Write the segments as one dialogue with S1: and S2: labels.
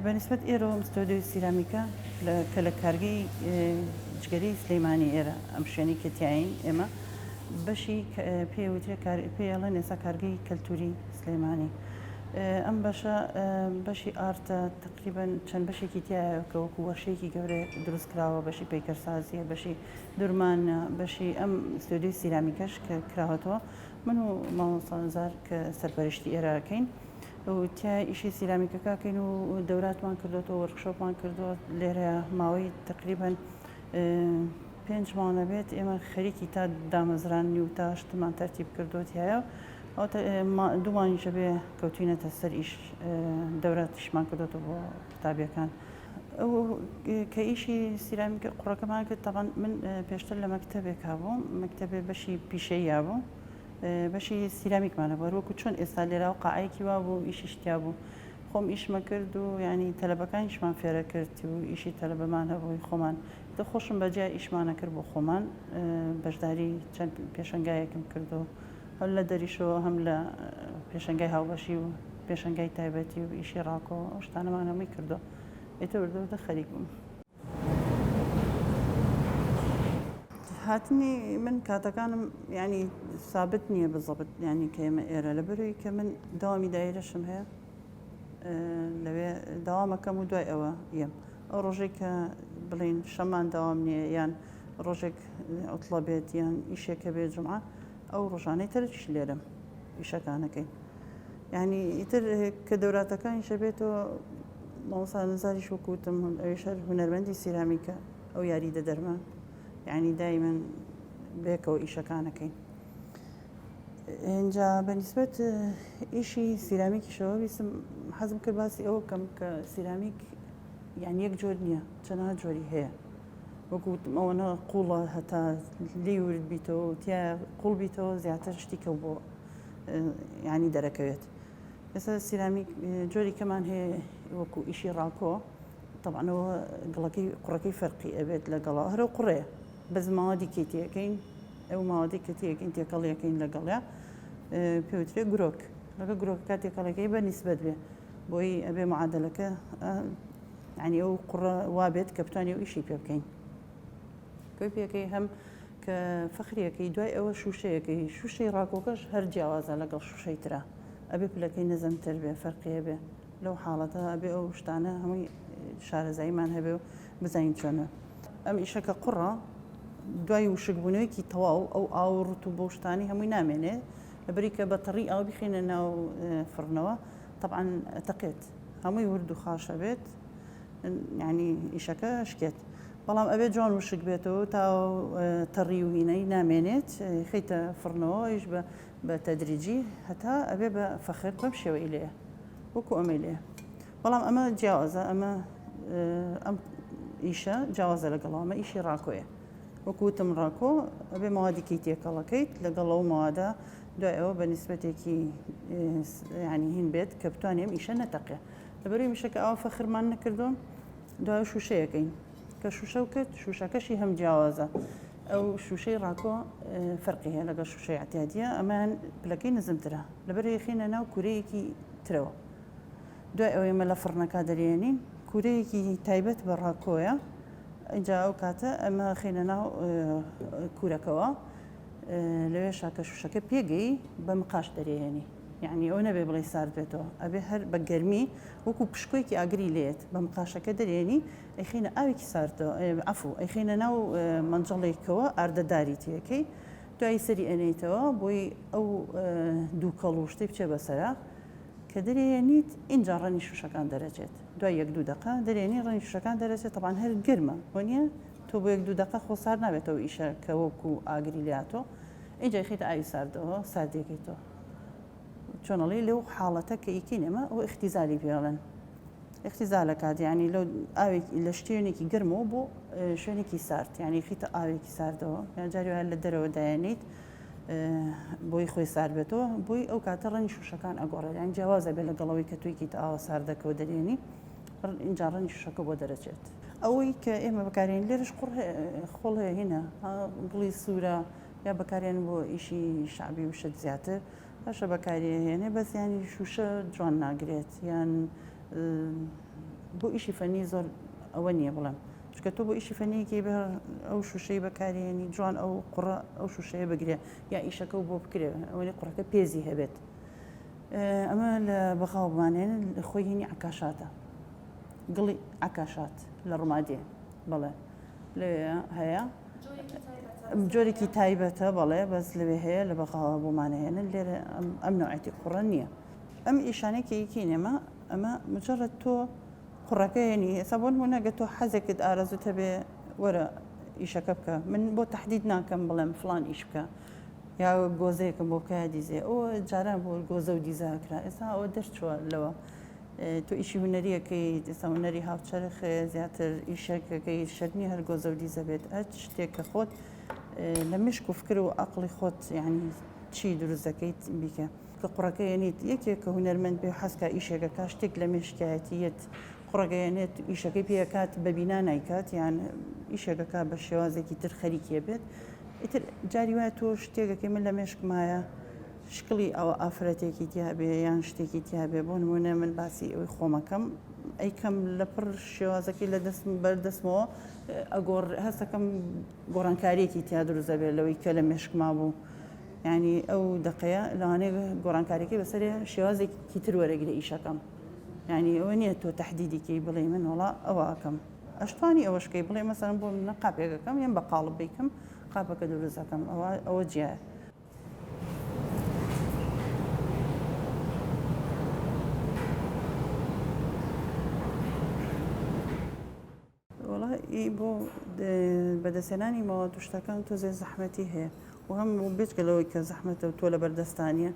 S1: بە نیسبەت ئێرەوە ئەم ستۆدیۆی سیرامیکە کە لە کارگەی جگەرەی سلەیمانی ئێرە ئەم شوێنەی کە تیاین ئێمە بەشی پێ وترێ پێ ئەڵێن ئێستا کارگەی کەلتوری سلەیمانی ئەم بەشە بەشی ئارتە تقریبا چەند بەشێکی تایە کە وەکو وەرشەیەکی گەورە دروست کراوە بەشی پەیکەرسازیە بەشی درمانە بەشی ئەم ستۆدیۆی سیرامیکەش کە کراوەتەوە من و مامۆستا نزار کە سەرپەرشتی ئێرە ئەکەین و تیا ئیشی سیرامیکەکە ئەکەین و دەوراتمان کردوەوە وەرکشۆپمان کردووە لێرە ماوەی تقریبا پێنج مانە بێت ئێمە خەریکی تا دامەزرانی و تا شتمان تەرتیب کردووە تایە دوو مانگیشە بێ کەوتوینەتە سەر ئیش دەوراتیشمان کردوەوە بۆ قوتابیەکان ئەو کە ئیشی سیرامیکە قوڕەکەمان کرد تەبعەن من پێشتر لە مەکتەبێکا بووم مەکتەبێ بەشی پیشەییا بوو بەشی سیرامیکمان هەبوو هەروەکو چۆن ئێستا لێرا و قاعەیەکی وا بوو ئیشی شتیا بوو خۆم ئیشمە کرد و یعنی تەلەبەکانیشمان فێرە کرد و ئیشی تەلەبەمان هەبووی خۆمان دە خۆشم بەجیا ئیشمانە کرد بۆ خۆمان بەشداری چەند پێشەنگایەکم کردو هەم لە دەریشەوە هەم لە پێشەنگای هاوبەشی و پێشەنگای تایبەتی و ئیشی ڕاکۆ ئەو شتانەمان هەمووی کردووە ئیتر وردە وردە خەریک بووم. هاتنی من کاتەکانم یانی سابت نییە بزەبت یانی کە ئێمە ئێرە لەبەرەوەی کە من دەوامی دایرەشم هەیە لەوێ داوامەکەم و دوای ئەوە یەم ئەو ڕۆژێک کە بڵین شەمان داوام نییە یان ڕۆژێک عوتڵە بێت یان ئیشێکە بێ جمعە ئەو ڕۆژانەی ترش لێرەم ئیشەکانەکەین یعنی ئیتر کە دەوراتەکانیشە بێتەوە مامۆستا نزاریش وەکو وتم ئەویش هەر هونەرمەندی سیرامیکە ئەو یاری دەدەرمە یعنی دایمەن بێکەوە ئیشەکانەکەین اینجا بە نیسبەت ئیشی سیرامیکیشەوە ویستم حەزم کرد باسی ئەوە بکەم کە سیرامیک یان یەک جۆر نییە چەندها جۆری هەیە وەکو وتم ئەوەنە قوڵە هەتا لێی ورد بیتەوە و تیا قوڵ بیتەوە زیاتر شتی کەو بۆ ینی دەرەکەوێت ئێستا سیرامیک جۆری کەمان هەیە وەکو ئیشی ڕاکۆ طبعاەوە گڵەکەی قوڕەکەی فەرقی ئەبێت لەگەڵا هەرو قوڕێ بەس ماوەدی کەی تێەکەین ئەو ماوەدی کە تێەکەین تێکەڵیەکەین لەگەڵیا پێوترێ گرۆک لەگە گرۆکەکە تێکەڵەکەی بە نیسبەت بێ بۆی ئەبێ معادلەکە یانی ئەو قوڕە وابێت کە بتوانین ئەو ئیشی پێ بکەین کۆی پێەکەی هەم کە فەخریەکەی دوای ئەوە شوشەیەکەی شوشەی ڕاکۆکەش هەر جیاوازە لەگەڵ شوشەی ترا ئەبێ پلەکەی نزمتر بێ فەرقیە بێ لەو حاڵەتە ئەبێ ئەو شتانە هەمووی شارەزاییمان هەبێ و بزانین چۆنە ئەم ئیشە کە قوڕە دوای وشکبوونەوەیەکی تەواو ئەو ئاو ڕوتوبە و شتانی هەمووی نامێنێ لەبەری کە بە تەڕی ئاو بخینە ناو فڕنەوە تەبعەن ئەتەقێت هەمووی ورد و خاش ئەبێت یعنی ئیشەکە شکێت بەڵام ئەبێت جوان وشک بێتەوە تا تەڕی و هینەی نامێنێت خیتە فڕنەوە ئیش بە بە تەدریجی هەتا ئەبێ بە فەخر بەم شێوەی لێ وەکو ئەمەی لێ بەڵام ئەمە جیاوازە ئەمە ئەم ئیشە جیاوازە لەگەڵ ئەمە ئیشی ڕاکۆیە وەکو وتم ڕاکۆ ئەبێ مەوادیکی تێکەڵەکەیت لەگەڵ ئەو مەوادە دوای ئەوە بە نیسبەتێکی یعنی هین بێت کە بتوانێ ئەم ئیشە نەتەقێ لەبەرەوەی میشەکە ئاوا فەخرمان نەکردووە دوای شوشەیەکەین کە شوشە و کرد شوشەکەشی هەم جیاوازە ئەو شوشەی ڕاکۆ فەرقی هەیە لەگەڵ شوشەی اعتیادیە ئەمەیان پلەکەی نزمترە لەبەر یخینە ناو کورەیەکی ترەوە دوای ئەوەی ئێمە لە فڕنەکە دەرێنین کورەیەکی تایبەت بە ڕاکۆیە ئینجا ئەو کاتە ئەمە خینە ناو کورەکەوە لەوێشا کە شوشەکە پێگەی بە مقاش دەرێنی یعنی ئەو نەبێ بڵێ سارد بێتەوە ئەبێ هەر بە گەرمی وەکو پشکۆیەکی ئاگری لێت بە مقاشەکە دەرێنی ئەیخینە ئاوێکی ساردەوە عەفو ئەیخینە ناو مەنجەڵێکەوە ئاردەداری تێکەی دوایی سەری ئەنێیتەوە بۆی ئەو دووکەڵ و شتەی بچێ بەسەرا کە دەرێنیت ئینجا ڕەنی شوشەکان دەرەچێت دوای یەک دوو دەقە دەرێنی ڕەنی شوشەکان دەرەچێت تەبان هەر گەرمە وەنیە تۆ بۆ یەک دوو دەقە خۆ سارد نابێتەوە ئیشە کە وەکو ئاگری لاتۆ ئینجا یخیتە ئاوی ساردەوە ساردیەکەیتەوە چۆن ئەڵێی لەو حاڵەتە کە ئیکەین ئێمە ئەو ئیختیزالی پێڵێن ئیختیزالەکات یعنی لەو ئاوێک لە شتێنێکی گەرمەوە بۆ شوێنێکی سارد یعنی خیتە ئاوێکی ساردەوە یان جاری وایە لە دەرەوە دایەنیت بۆی خۆی سارد بێتەوە بۆی ئەو کاتە ڕەنگی شوشەکان ئەگۆڕێت یان جیاوازە بێت لەگەڵەوەی کە تویکیت ئاوە ساردەکەەوە دەرێنی اینجا ڕەنگی شوشەکە بۆ دەرەچێت ئەوەی کە ئێمە بەکارێن لێرش قوڕ خۆڵ هەیە هینە گوڵی سوورە یا بەکارێن بۆ ئیشی شعبی و شت زیاتر باشە بەکاری هێنێ بەس ینی شوشە جوان ناگرێت یان. بۆ ئیشی فەنی زۆر ئەوە نییە بڵێم چونکە تۆ بۆ ئیشی فەنیەکی بە ئەو شوشەی بەکارێنی جوان ئەو قوڕە ئەو شوشەیە بگرێ یا ئیشەکە و بۆ بکرێ ئەوەی قوڕەکە پێزی هەبێت ئەمە لە بەغاو بمانێن خۆی هینی عکاشاتە گڵی عکاشات لە ڕمادێ بەڵێ لەوێ هەیە جۆرێکی تایبەتە بەڵێ بەس لەوێ هەیە لە بەغاوە بۆمانەهێنن لێرە ئەم نوعەتی قوڕە نییە ئەم ئیشانەی کە یەکین ئێمە ئەمە مجرد تۆ قوڕەکە هێنی ئێستا بۆ نمونە گە تۆ حەزێکت ئارەزوت هەبێ وەرە ئیشەکە بکە من بۆ تهدید ناکەم بڵێم فلان ئیش بکە یا گۆزەیەکم بۆ بکە یا دیزێ ئەو جاران بۆ گۆزە و دیزە کرا ئێستا ئەوە دەرچووە لەوە تۆ ئیشی هونەریەکەی ئێستا هونەری هاوچەرخ زیاتر ئیشەکەکەی شەرت نییە هەر گۆزە و دیزە بێت هەر شتێک کە خۆت لە مشک و فکر و عقلی خۆت یعنی چی دروست دەکەیت بیکە. کە قوڕەکە یەنیت یەکێک کە هونەرمەند بێ و حەزکا ئیشێک ئەکا شتێک لە مێشکایەتی یەت قوڕەکە یەنێت ئیشەکەی پێ ئەکات بە بینا نایکات یان ئیشێک ئەکا بە شێوازێکی تر خەریکی ئەبێت ئیتر جاری وایە تۆ شتێک ئەکەی من لە مێشکمایە شکڵی ئەوە ئافرەتێکی تیا بێ یان شتێکی تیا بێ بۆ نمونە من باسی ئەوی خۆمەکەم ئەیکەم لە پڕ شێوازەکەی لە دەستم بەردەستمەوە ئەگۆڕ هەستەکەم گۆڕانکاریەکی تیا دروست دەبێت لەوەی کە لە مێشکما بوو یانی ئەو دەقەیە لەوانەیە گۆڕانکاریەکەی بەسەر شێوازێکی تر وەرەگرێ ئیشەکەم یانی ئەوە نییە تۆ تهدیدی کەی بڵێ من وڵا ئەوە ئەکەم ئەشتوانی ئەوەشکەی بڵێ مەسەلەن بۆ منە قاپێکەکەم یان بە قاڵب بیکەم قاپەکە دروست دەکەم ئەوە ئەوە جیایە. وەڵا ئی بۆ بەدەستهێنانی مەواد و شتەکان تۆزێ زەحمەتی هەیە و هەم بێجگە لەوەی کە زەحمەتە و تۆ لە بەردەستانیە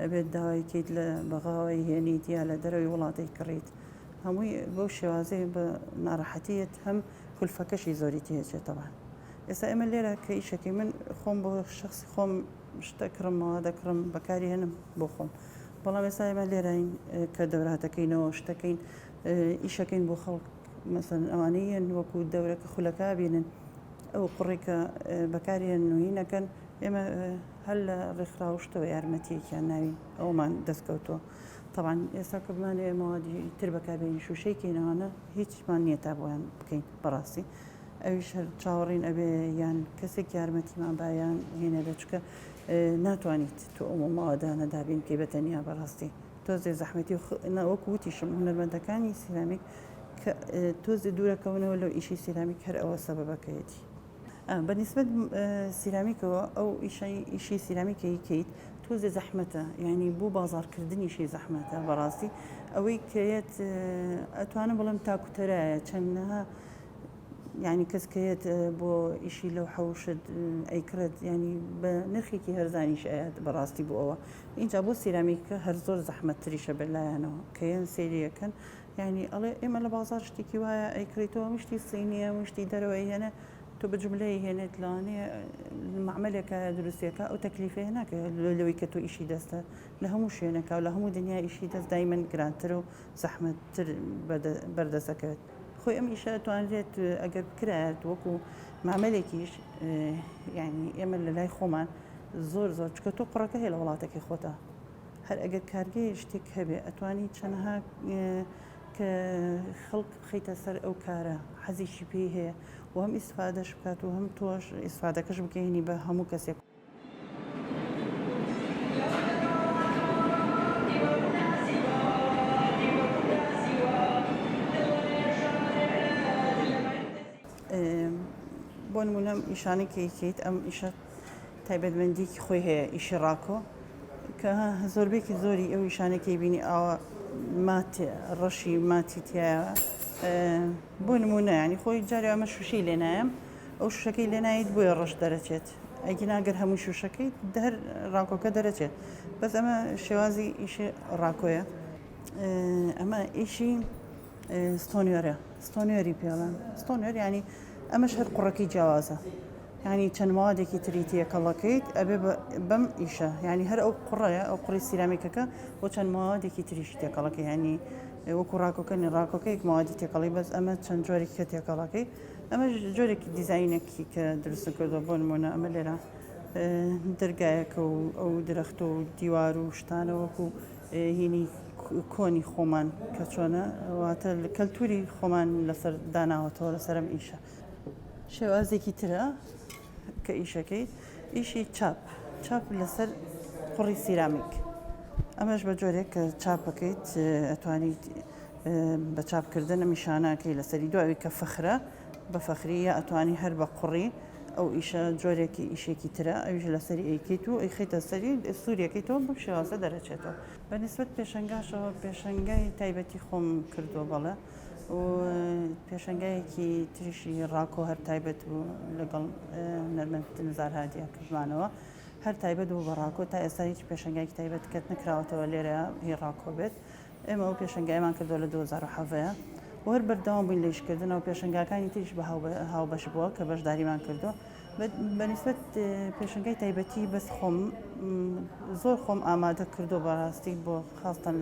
S1: ئەبێت داوای کەیت لە بەغاوەی هێنیت یا لە دەرەوەی وڵاتەی کڕیت هەمووی بەو شێوازەی بە ناڕەحەتیت هەم کولفەکەشی زۆری تێچێت تەبعەن ئێستا ئێمە لێرە کە ئیشەکەی من خۆم بۆ شخصی خۆم شتە کڕمەوە دەکڕم بەکاری هێنم بۆ خۆم بەڵام ئێستا ئێمە لێرەین کە دەوراتەکەینەوە شتەکەین ئیشەکەین بۆ خەڵک مەسەلەن ئەوانەی یەن وەکو دەورەکە خولەکە بینن ئەو قوڕی کە بەکاریێن و هینەکەن ئێمە هەر لە ڕێکخراو شتەوە یارمەتیەکیان ناوین ئەومان دەستکەوتووە طبعا ئێستا کە بمانەوێ مەوادی تر بەکاربێنین شوشەی کەینەوانە هیچمان نییە تا بۆیان بکەین بەڕاستی ئەویش هەر چاوەڕین ئەبێ یان کەسێک یارمەتیمان با یان هێنە بێت چونکە ناتوانیت تۆ ئەو مەوادانە دابین بکەی بە تەنیا بەڕاستی تۆزێ زەحمەتی و وەکو وتیشم هونەرمەندەکانی سیرامیک کە تۆزێ دوورەکەونەوە لەو ئیشی سیرامیک هەر ئەوە سەبەبەکەیەتی. بە نیسبەت سیرامیکەوە ئەو ئیشەی ئیشی سیرامیکەی کەیت تۆزێ زەحمەتە یعنی بۆ بازاڕکردنیشی زەحمەتە بەڕاستی ئەوەی کەیەت ئەتوانم بڵێم تاکوتەرایە چەندەها یانی کەس کە یەت بۆ ئیشی لەو حەوشت ئەیکڕێت یانی بە نرخێکی هەرزانیش ئەیات بەڕاستی بۆ ئەوە ئینجا بۆ سیرامیکە هەر زۆر زەحمەتتریشە بە لایانەوە کە یەن سەیری ئەکەن یانی ئەڵێ ئێمە لە بازاڕ شتێکی وایە ئەیکڕیتەوە ئەم شتی سینیە ئەم شتی دەرەوە ئەیهێنێ تۆ بە جوملە ئەیهێنێت لەوانەیە مەعمەلێکە دروستیەکە ئەو تەکلیفەیە ناکە لەوەی کە تۆ ئیشی دەستە لە هەموو شوێنەکە و لە هەموو دنیا ئیشی دەست دایمەن گرانتر و زەحمەتتر بەردەست ئەکەوێت. خۆی ئەم ئیشە ئەتوانرێت ئەگەر بکرایەت وەکو مامەلێکیش یعنی ئێمە لە لای خۆمان زۆر زۆر چکە تۆ قوڕەکە هەیە لە وڵاتەکەی خۆتا هەر ئەگەر کارگەی شتێک هەبێ ئەتوانی چەنەها کە خەڵک بخەیتە سەر ئەو کارە حەزیشی پێی هەیە و هەم ئیسفادەش بکات و هەم تۆش ئیسفادەکەش بگەینی بە هەموو کەسێک. بۆ نمونە ئەم ئیشانەی کە ئەیکەیت ئەم ئیشە تایبەتمەندیەکی خۆی هەیە ئیشی ڕاکۆ کە زۆربەیەکی زۆری ئەو ئیشانەی کە بینی ئاوا مات ڕەشی ماتی تایە بۆ نمونە ینی خۆی جارێ ئەمە شوشەی لێ نایەم ئەو شوشەکەی لێ نایت بۆیە ڕەش دەرەچێت ئەگینا گەر هەموو شوشەکەی هەر ڕاکۆکە دەرەچێت بەس ئەمە شێوازی ئیشی ڕاکۆیە ئەمە ئیشی ستۆنیۆرە ستۆنیۆری پێڵێن ستۆنیۆر ینی ئەمەش هەر قوڕەکەی جیاوازە ینی چەند موادێکی تری تێکەڵەکەیت ئەبێ بەم ئیشە ینی هەر ئەو قوڕەیە ئەو قوڕی سیرامیکەکە بۆ چەند موادێکی تریشی تێکەڵەکەی ینی وەکو ڕاکۆکەنی ڕاکۆکەیەک موادی تێکەڵی بەس ئەمە چەند جۆرێکی کە تێکەڵەکەی ئەمەش جۆرێکی دیزاینێکی کە دروستم کردووە بۆ نمونە ئەمە لێرە دەرگایەکە و ئەو درەخت و دیوار و شتانە وەکو هینی. کۆنی خۆمان کە چۆنە واتە کەلتوری خۆمان لەسەر داناوەتەوە لەسەر ئەم ئیشە. شێوازێکی ترە کە ئیشەکەی ئیشی چاپ چاپ لەسەر قوڕی سیرامیک ئەمەش بە جۆرێک کە چاپەکەیت ئەتوانیت بە چاپکردن ئەم ئیشانەکەی لەسەری دواوی کە فەخرە بە فەخری یا ئەتوانی هەر بە قوڕی ئەو ئیشە جۆرێکی ئیشێکی ترە ئەویش لەسەری ئەیکەیت و ئەیخەیتە سەری سووریەکەیتەوە بەم شێوازە دەرەچێتەوە. بە نیسبەت پێشەنگاشەوە پێشەنگای تایبەتی خۆم کردووە بەڵێ و پێشەنگایەکی تریشی ڕاکۆ هەر تایبەت بوو لەگەڵ هونەرمەند نزار هادیە کردمانەوە هەر تایبەت بوو بە ڕاکۆ تا ئێستا هیچ پێشەنگایەکی تایبەت کەت نەکراوەتەوە لێرە هی ڕاکۆ بێت ئێمە ئەو پێشەنگایەمان کردووە لە 2017 و هەر بەردەوام بووین لە ئیشکردنەوە پێشەنگاکانی تریش بە هاوبەش بووە کە بەشداریمان کردووە بە نیسبەت پێشەنگای تایبەتی بەس خۆم زۆر خۆم ئامادە کردو بەڕاستی بۆ خاستەن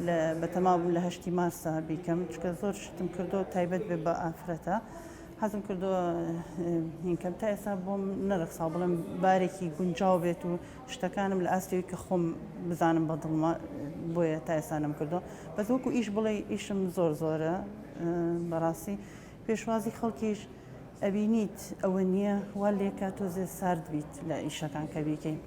S1: لە بەتەما بووم لە هەشتی مارسا بیکەم چکە زۆر شتم کردو تایبەت بێ بە ئافرەتە حەزم کردووە هینکەم تا ئێستا بۆم نەرەخسا بڵێم بارێکی گونجاو بێت و شتەکانم لە ئاستەوەی کە خۆم بزانم بە دڵمە بۆیە تا ئێستا نەمکردووە بەس وەکو ئیش بڵێ ئیشم زۆر زۆرە بەڕاستی پێشوازی خەڵکیش ئەبینیت ئەوە نییە وا لێکا تۆزێ سارد بیت لە ئیشەکان کە بیکەی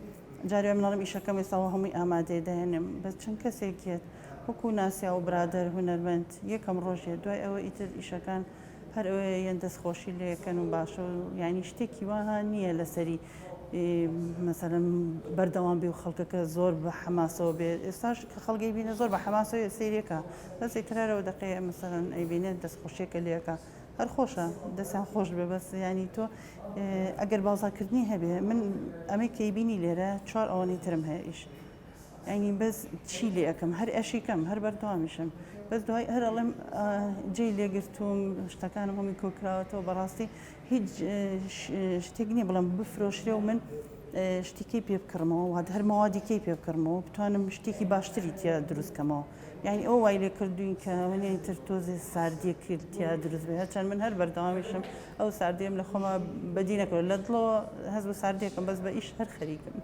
S1: جارێ من ئەڵێم ئیشەکەم ئێستا هەمووی ئامادەیە دەهێنم بەس چەند کەسێک یەت وەکو ناسیاو و برادەر هونەرمەند یەکەم ڕۆژێ دوای ئەوە ئیتر ئیشەکان هەر ئەوەیە یەن دەست خۆشی لێکەن و باشە و یعنی شتێکی واها نییە لەسەری مەسەلەن بەردەوام بێ و خەڵکەکە زۆر بە حەماسەوە بێ ئێستاش کە خەڵکی بینە زۆر بە حەماسەوە سەیرێکە بەس ئیتر هەرەوە دەقەیە مەسەلەن ئەیبینێت دەست خۆشیەکە لێکە هەر خۆشە دەستیان خۆش بێ بەس ینی تۆ ئەگەر بازاکردنی هەبێ من ئەمەی کەیبینی لێرە چوار ئەوەنەی ترم هەیە ئیش یانی بەس چی لێ ئەکەم هەر ئەشیکەم هەر بەردەوامیشم بەس دوای هەر ئەڵێم جێی لێگرتووم شتەکانم هەمووی کۆکراوەتەوە بەڕاستی هیچ شتێک نییە بڵێم بفرۆشرێ و من شتێکی پێ بکڕمەوە وات هەر مەوادیکەی پێ بکڕمەوە بتوانم شتێکی باشتری تیا دروست کەمەوە یعنی ئەو وای لێ کردوین کە وەنیای تر تۆزێ ساردیە کرد تیا دروست بێ هەرچەند من هەر بەردەوامیشم ئەو ساردیم لە خۆمە بەدی نەکرد لە دڵەوە هەست بە ساردیەکەم بەس بە ئیش هەر خەریکم.